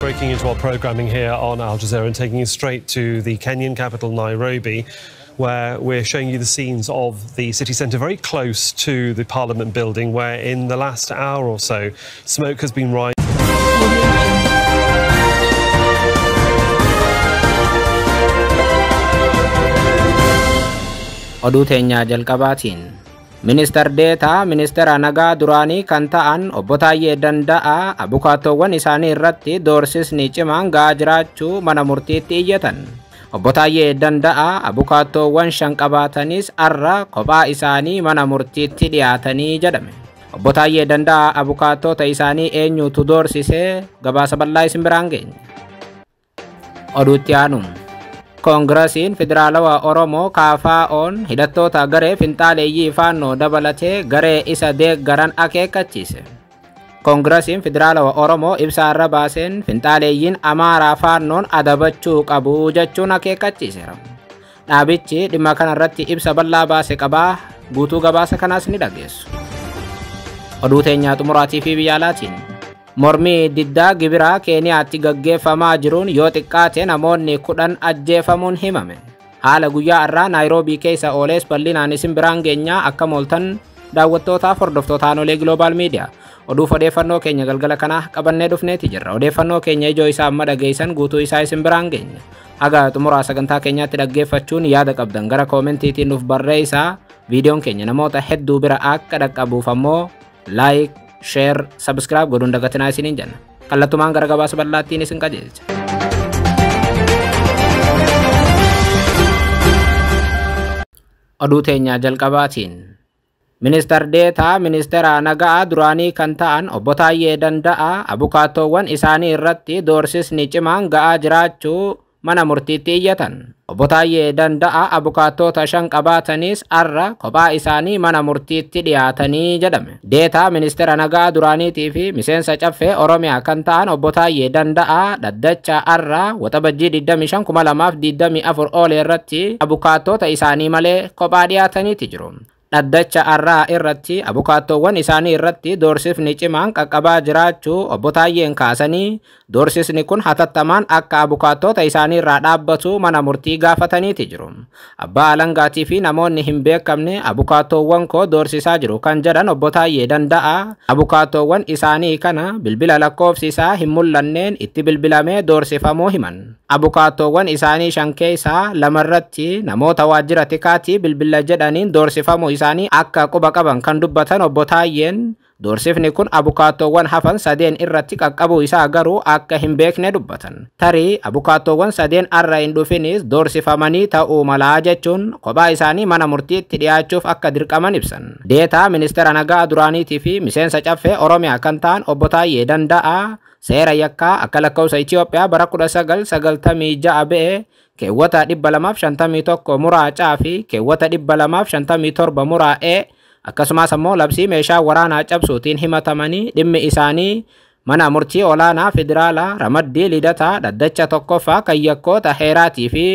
Breaking into our programming here on Al Jazeera and taking you straight to the Kenyan capital, Nairobi, where we're showing you the scenes of the city centre very close to the Parliament building, where in the last hour or so, smoke has been rising. Oduu teenyaa jalqabaatiin Ministar Deetaa Ministeera Nagaa duraanii kan ta'an Obbo Taayyee Danda'aa abukaattoowwan isaanii irratti doorsisni cimaan ga'aa jiraachuu mana murtiitti iyyatan. Obbo Taayyee Danda'aa abukaattoowwan 5 qabaatanis arra kophaa isaanii mana murtiitti dhiyaatanii jedhame. Obbo Taayyee Danda'aa abukaattoota isaanii eenyutu doorsisee gabaasa bal'aa isin biraan geenya. Oduutti aanuun Koongirasiin Federaalawaa Oromoo KFO'n hidhattoota garee finxaaleeyyii Faannoo dabalatee garee isa deeggaran akeekkachiise. Koongirasiin Federaalawaa Oromoo ibsa irra baaseen finxaaleeyyiin Amaaraa Faannoon adabachuu qabu jechuun akeekkachiiseera. Dhaabichi dhimma kanarratti ibsa bal'aa baase qabaa, guutuu gabaasa kanaas ni dhageessu. Oduu teenyaa xumuraatii fi biyya alaatiin mormii diddaa gibiraa Keeniyaatti gaggeeffamaa jiruun yoo xiqqaate namoonni 10 ajjeefamuun himame. Haala guyyaa har'aa Naayiroobii keessa oolees bal'inaan isin biraan geenyaa. Akka mooltan daawwattootaaf hordoftoota Aanolee Global Media. Oduuf odeeffannoo keenya galgala kanaa qabannee dhufneeti jirra. Odeeffannoo keenya ijoo isaa amma dhageessan guutuu isaa isin biraan geenya. Haga xumuraa sagantaa keenyaatti dhaggeeffachuun yaada qabdan gara koomentiitiin nuuf barreessaa. Viidiyoon keenya namoota hedduu bira akka dhaqqabuuf ammoo like, share, subscribe godhuun dagatinaa isiniin jenna. Kallattumaan gara gabaasa bal'aattiin isin qajeelcha. Oduu teenyaa jalqabaatiin Ministar Deetaa Ministeera Nagaa duraanii kan ta'an Obbo Taayyee Danda'aa abukaattoowwan isaanii irratti doorsisni cimaan ga'aa jiraachuu mana murtiitti iyyatan. Obbo Taayyee Danda'aa abukaattoota 5 qabaatanis arra kophaa isaanii mana murtiitti dhiyaatanii jedhame. Deetaa Ministeera Nagaa duraaniitii fi miseensa caffee Oromiyaa kan ta'an Obbo Taayyee Danda'aa dhaddacha arra waxabajjii 25 2024 oolee irratti abukaattoota isaanii malee kophaa dhiyaataniiti jiru. Dhaddacha arraa irratti abukaattoowwan isaanii irratti doorsifni cimaan qaqqabaa jiraachuu Obbo Taayyeen kaasanii doorsisni kun hatattamaan akka abukaattoota isaanii irraa dhaabbatu mana murtii gaafataniiti jiru. Abbaa alangaatii fi namoonni hin beekamne abukaattoowwan koo doorsisaa jiru kan jedhan Obbo Taayyee Danda'aa abukaattoowwan isaanii kana bilbila lakkoofsi isaa hin mul'anneen itti bilbilamee doorsifamuu himan. Abukaattoowwan isaanii 5 keessaa 2 irratti namoota waajjira tikaatii bilbila jedhaniin doorsifamuu isaanii akka quba qaban kan dubbatan Obbo Taayyeen doorsifni kun abukaattoowwan hafan 3 irratti qaqqabuu isaa garuu akka hin beekne dubbatan. Tarii abukaattoowwan 3 arra hin dhufinis doorsifamanii ta'uu malaa jechuun kophaa isaanii mana murtiitti dhiyaachuuf akka dirqaman ibsan. Deetaa Ministeera Nagaa duraaniitii fi miseensa caffee Oromiyaa kan ta'an Obbo Taayyee Danda'aa seera yakkaa akka lakkoofsa Itoophiyaa bara 1996 ba'e keewwata 251 muraa C fi keewwata 257 muraa E akkasumas ammoo labsii meeshaa waraanaa cabsuutiin himatamanii dhimmi isaanii mana murtii olaanaa federaalaa ramaddii lidataa dhaddacha 1ffaa kan yakkoota heeraatii fi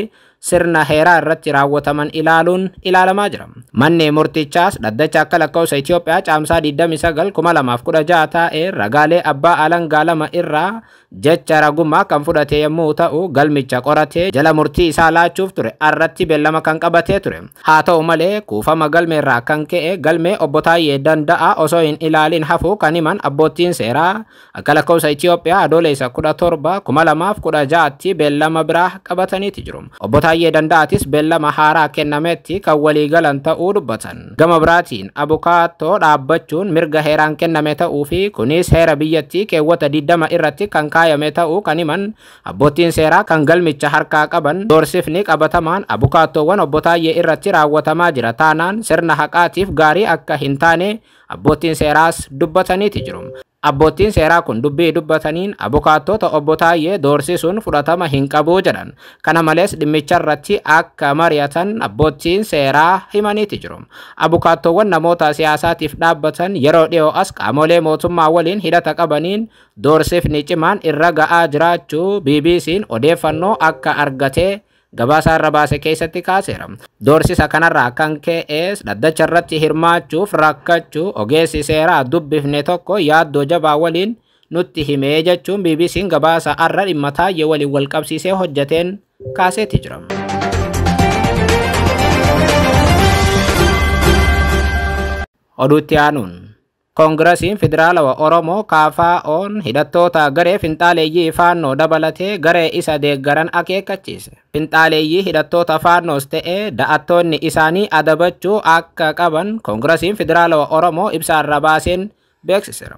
sirna heeraa irratti raawwataman ilaaluun ilaalamaa jira. Manni murtichaas dhaddacha akka lakkoofsa Itoophiyaa caamsaa 29 2016 taa'ee ragaalee abbaa alangaa 2 irraa jecha ragummaa kan fudhate yommuu ta'u galmicha qoratee jala murtii isaa laachuuf ture irratti beellama kan qabatee ture. Haa ta'u malee kuufama galmeerraa kan ka'e galmee Obbo Taayyee Danda'aa osoo hin ilaalin hafuu kan himan abboottiin seeraa akka lakkoofsa Itoophiyaa adoolessa 17 2016tti beellama biraa qabataniiti jiru. Obbo Taayyee Danda'aatis beellama haaraa kennametti kan waliigalan ta'uu dubbatan. Gama biraatiin abukaattoo dhaabbachuun mirga heeraan kenname ta'uu fi kunis heera biyyattii keewwata 20 irratti kan kaayame ta'uu kan himan abboottiin seeraa kan galmicha harkaa qaban doorsifni qabatamaan abukaattoowwan Obbo Taayyee irratti raawwatamaa jira taanaan sirna haqaatiif gaarii akka hin taane abboottiin seeraas dubbataniiti jiru. Abboottiin seeraa kun dubbii dubbataniin abukaattoota Obbo Taayyee doorsisuun fudhatama hin qabu jedhan. Kana malees dhimmicha irratti akka mari'atan abboottiin seeraa himaniiti jiru. Abukaattoowwan namoota siyaasaatiif dhaabbatan yeroo dhiyoo as qaamolee mootummaa waliin hidhata qabaniin doorsifni cimaan irra ga'aa jiraachuu BBC'n odeeffannoo akka argatee gabaasa irra baase keessatti kaaseera. Doorsisa kanarraa kan ka'es dhaddacha irratti hirmaachuuf rakkachuu ogeessi seeraa dubbifne tokko yaaddoo jabaa waliin nutti himee jechuun BBC'n gabaasa arra dhimma Taayyee waliin wal qabsiisee hojjeteen kaaseeti jira. Oduutti aanuun Koongirasiin Federaalawa Oromoo KFO'n hidhattoota garee finxaaleeyyii faannoo dabalatee garee isa deeggaran akeekkachiise. Finxaaleeyyii hidhattoota faannoos ta'ee da'attoonni isaanii adabachuu akka qaban Koongirasiin Federaalawa Oromoo ibsaarra baaseen beeksiseera.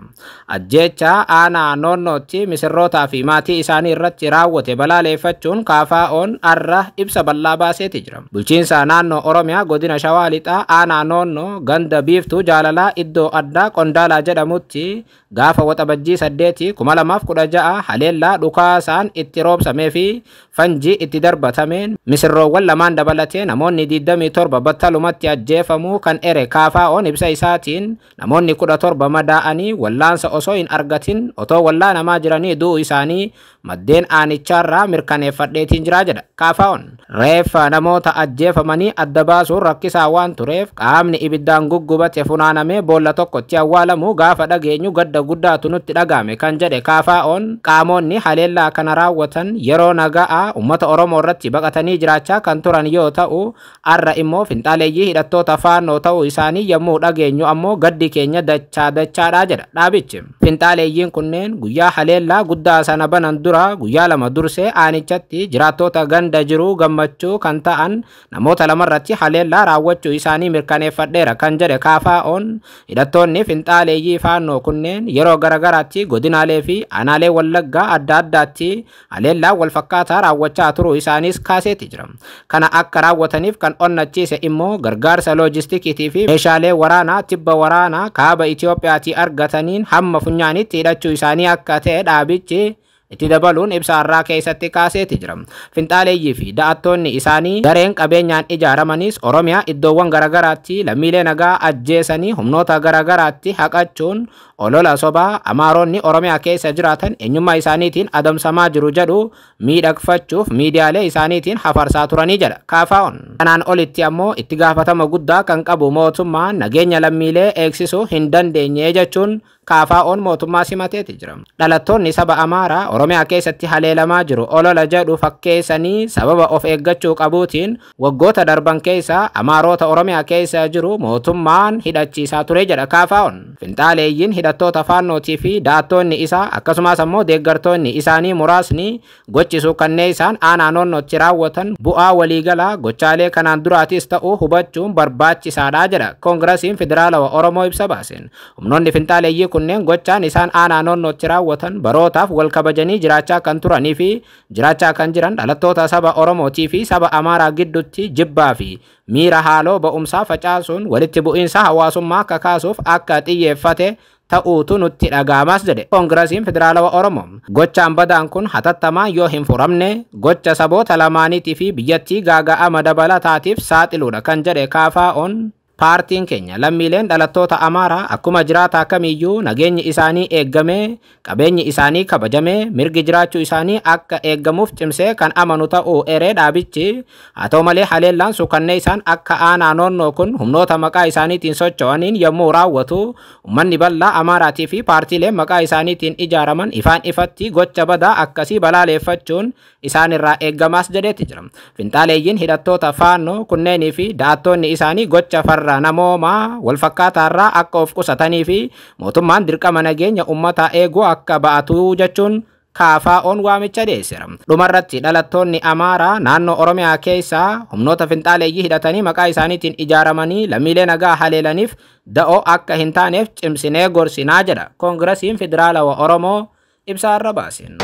Ajjeechaa aanaa noonnootti misirrootaa fi maatii isaanii irratti raawwate balaaleffachuun KFO'n arra ibsa bal'aa baaseeti jira. Bulchiinsa naannoo Oromiyaa godina Shawaa Lixaa aanaa noonnoo ganda biiftuu jaalalaa iddoo addaa Qondaalaa jedhamutti gaafa waxabajjii 8 2016 haleellaa dhukaasaan itti roobsamee fi fanjii itti darbatameen misirroowwan lamaan dabalatee namoonni 27 battalumatti ajjeefamuu kan ere KFO'n ibsa isaatiin namoonni 17 madaa'anii wallaansa osoo hin argatin otoo wallaanamaa jiranii du'uu isaanii maddeen aanichaarraa mirkaneeffadheetiin jiraa jedha KFO'n. Reeffa namoota ajjeefamanii adda baasuun rakkisaa waan tureef qaamni ibiddaan guggubate funaanamee boolla tokkotti awwaalamuu gaafa dhageenyu gadda guddaatu nutti dhagahame kan jedhe KFO'n qaamonni haleellaa kana raawwatan yeroo naga'aa uummata Oromoo irratti baqatanii jiraachaa kan turan yoo ta'u arra immoo finxaaleeyyii hidhattoota faannoo ta'uu isaanii yommuu dhageenyu ammoo gaddi keenya dachaa dachaadhaa jedha dhaabichi. Finxaaleeyyiin kunneen guyyaa haleellaa guddaa sana banan dura guyyaa lama dursee aanichatti jiraattota ganda jiruu gammachuu kan ta'an namoota lamarratti haleellaa raawwachuu isaanii mirkaneeffadheera kan jedhe KFO'n hidhattoonni finxaaleeyyii faannoo kunneen yeroo garagaraatti godinaalee fi aanaalee wallaggaa adda addaatti haleellaa walfakkaataa raawwachaa turuu isaaniis kaaseeti jira. Kana akka raawwataniif kan onnachiise immoo gargaarsa loojistikiitii fi meeshaalee waraanaa tibba waraanaa kaaba Itiyoophiyaatii argataniin hamma funyaanitti hidhachuu isaanii akka ta'e dhaabichi itti dabaluun ibsa har'aa keessatti kaaseeti jira. Finxaaleeyyii fi da'attoonni isaanii gareen qabeenyaan ijaaramanis Oromiyaa iddoowwan garagaraatti lammiilee nagaa ajjeesanii humnoota garagaraatti haqachuun olola sobaa Amaaronni Oromiyaa keessa jiraatan eenyummaa isaaniitiin adamsamaa jiru jedhu miidhagfachuuf miidiyaalee isaaniitiin hafarsaa turanii jedha KFO'n. Kanaan olitti ammoo itti gaafatama guddaa kan qabu mootummaan nageenya lammiilee eegsisuu hin dandeenye jechuun KFO'n mootummaa simateeti jira. Dhalattoonni saba Amaaraa Oromiyaa keessatti haleelamaa jiru olola jedhu fakkeessanii sababa of eeggachuu qabuutiin waggoota darban keessa Amaarota Oromiyaa keessa jiru mootummaan hidhachiisaa ture jedha KFO'n. Finxaaleeyyiin hidhattoota faannootii fi da'attoonni isaa akkasumas ammoo deeggartoonni isaanii muraasni gochi kanneen isaan aanaa noonnootti raawwatan bu'aa waliigalaa gochaalee kanaan duraatis ta'uu hubachuun barbaachisaadha jedha Koongirasiin Federaalawa Oromoo ibsa baaseen. Humnoonni finxaaleeyyii kunneen gochaan isaan aanaa noonnootti raawwatan barootaaf wal kabajanii jiraachaa kan turanii fi jiraachaa kan jiran dhalattoota saba Oromootii fi saba Amaaraa gidduutti jibbaa fi miira haaloo ba'umsaa facaasuun walitti bu'iinsa hawaasummaa kakaasuuf akka xiyyeeffate ta'uutu nutti dhaga'amas jedhe Koongirasiin Federaalawa Oromoo. Gochaan badaan kun hatattamaan yoo hin furamne gocha saboota lamaaniitii fi biyyattii gaaga'ama dabalataatiif saaxiluudha kan jedhe KFO'n. Paartiin keenya lammiileen dhalattoota Amaaraa akkuma jiraataa kamiyyuu nageenyi isaanii eegamee qabeenyi isaanii kabajamee mirgi jiraachuu isaanii akka eegamuuf cimsee kan amanu ta'uu eree dhaabichi haa ta'u malee haleellaan sukannee isaan akka aanaa noonnoo kun humnoota maqaa isaaniitiin socho'aniin yommuu raawwatu uummanni bal'aa Amaaraatii fi paartiileen maqaa isaaniitiin ijaaraman ifaan ifatti gocha badaa akkasii balaaleeffachuun isaanirraa eegamaas jedheeti jira. Finxaaleeyyiin hidhattoota faannoo kunneenii fi da'attoonni isaanii gocha farra namoomaa walfakkaataarraa akka of qusatanii fi mootummaan dirqama nageenya uummataa eeguu akka ba'atu jechuun KFO'n waamicha dhiyeesseera. Dhumarratti dhalattoonni Amaaraa naannoo Oromiyaa keessaa humnoota finxaaleeyyii hidhatanii maqaa isaaniitiin ijaaramanii lammiilee nagaa haleelaniif da'oo akka hin taaneef cimsinee gorsinaa jedha Koongirasiin Federaalawa Oromoo ibsa irra baaseen.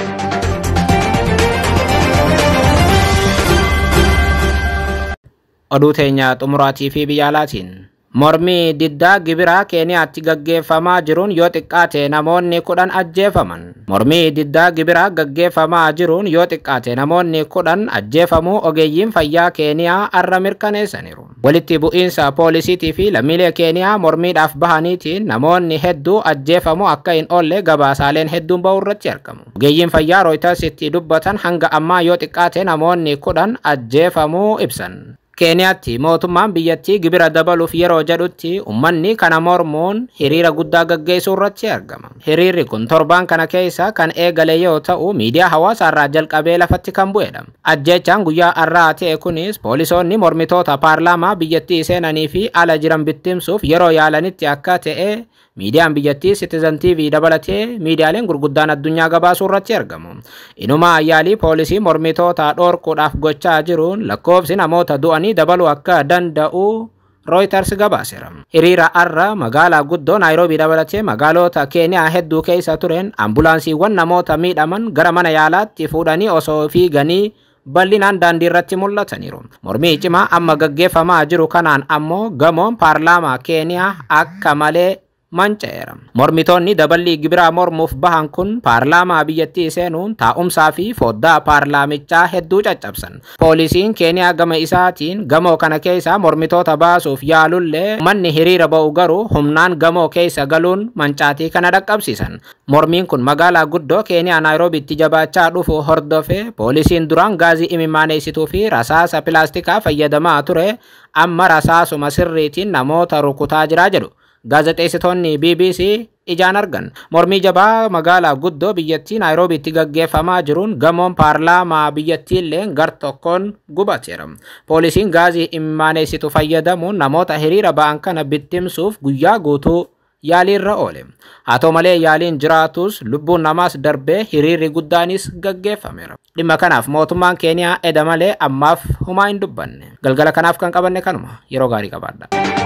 Oduu teenya xumuraatii fi biyya alaatiin. Mormii diddaa gibiraa Keeniyaatti gaggeeffamaa jiruun yoo xiqqaate namoonni 10 ajjeefaman. Mormii diddaa gibiraa gaggeeffamaa jiruun yoo xiqqaate namoonni 10 ajjeefamuu ogeeyyiin fayyaa Keeniyaa arra mirkaneessaniiru. Walitti bu'iinsa poolisiitii fi lammiilee Keeniyaa mormiidhaaf bahaniitiin namoonni hedduu ajjeefamuu akka hin oolle gabaasaaleen hedduun bahuu irratti argamu. Ogeeyyiin fayyaa Rooyitersitti dubbatan hanga ammaa yoo xiqqaate namoonni 10 ajjeefamuu ibsan. Keeniyaatti mootummaan biyyattii gibira dabaluuf yeroo jedhutti uummanni kana mormuun hiriira guddaa gaggeessuu irratti argama. Hiriirri kun torbaan kana keessa kan eegale yoo ta'u, miidiyaa hawaasaa irraa jalqabee lafatti kan bu'edha. Ajjeechaan guyyaa har'aa ta'e kunis poolisoonni mormitoota paarlaamaa biyyattii seenanii fi ala jiran bittimsuuf yeroo yaalanitti akka ta'e miidiyaan biyyattii Citizen TV dabalatee miidiyaaleen gurguddaan addunyaa gabaasuu irratti argamu. Inumaa yaalii poolisii mormitoota dhorkuudhaaf gochaa jiruun lakkoofsi namoota du'anii dabaluu akka danda'u Reuters gabaaseera. Hiriira har'a magaalaa guddoo Naayiroobii dabalatee magaalota Keeniyaa hedduu keessa tureen ambulaansiiwwan namoota miidhaman gara mana yaalaatti fuudhanii osoo fiiganii bal'inaan daandii irratti mul'ataniiru. Mormii cimaa amma gaggeeffamaa jiru kanaan ammoo gamoon paarlaamaa Keeniyaa akka malee manca'eera. Mormitoonni daballii gibiraa mormuuf bahan kun paarlaamaa biyyattii seenuun taa'umsaa fi foddaa paarlaamichaa hedduu caccabsan. Poolisiin Keeniyaa gama isaatiin gamoo kana keessa mormitoota baasuuf yaalullee, manni hiriira ba'u garuu humnaan gamoo keessa galuun mancaatii kana dhaqqabsiisan. Mormiin kun magaalaa guddoo Keeniyaa Naayiroobiitti jabaachaa dhufu hordofee poolisiin duraan gaazii imimaaneessituu fi rasaasa pilaastikaa fayyadamaa ture amma rasaasuma sirriitiin namoota rukutaa jiraa jedhu gaazexeessitoonni BBC ijaan argan. Mormii jabaa magaalaa guddoo biyyattii Naayiroobiitti gaggeeffamaa jiruun gamoon paarlaamaa biyyattiillee gar tokkoon gubateera. Poolisiin gaazii imimaaneessitu fayyadamuun namoota hiriira ba'an kana bittimsuuf guyyaa guutuu yaaliirra oole. Haa ta'u malee, yaaliin jiraatus lubbuun namaas darbee hiriirri guddaanis gaggeeffameera. Dhimma kanaaf mootummaan Keeniyaa eda malee ammaaf humaa hin dubbanne. Galgala kanaaf kan qabanne kanuma. Yeroo gaarii qabaadha.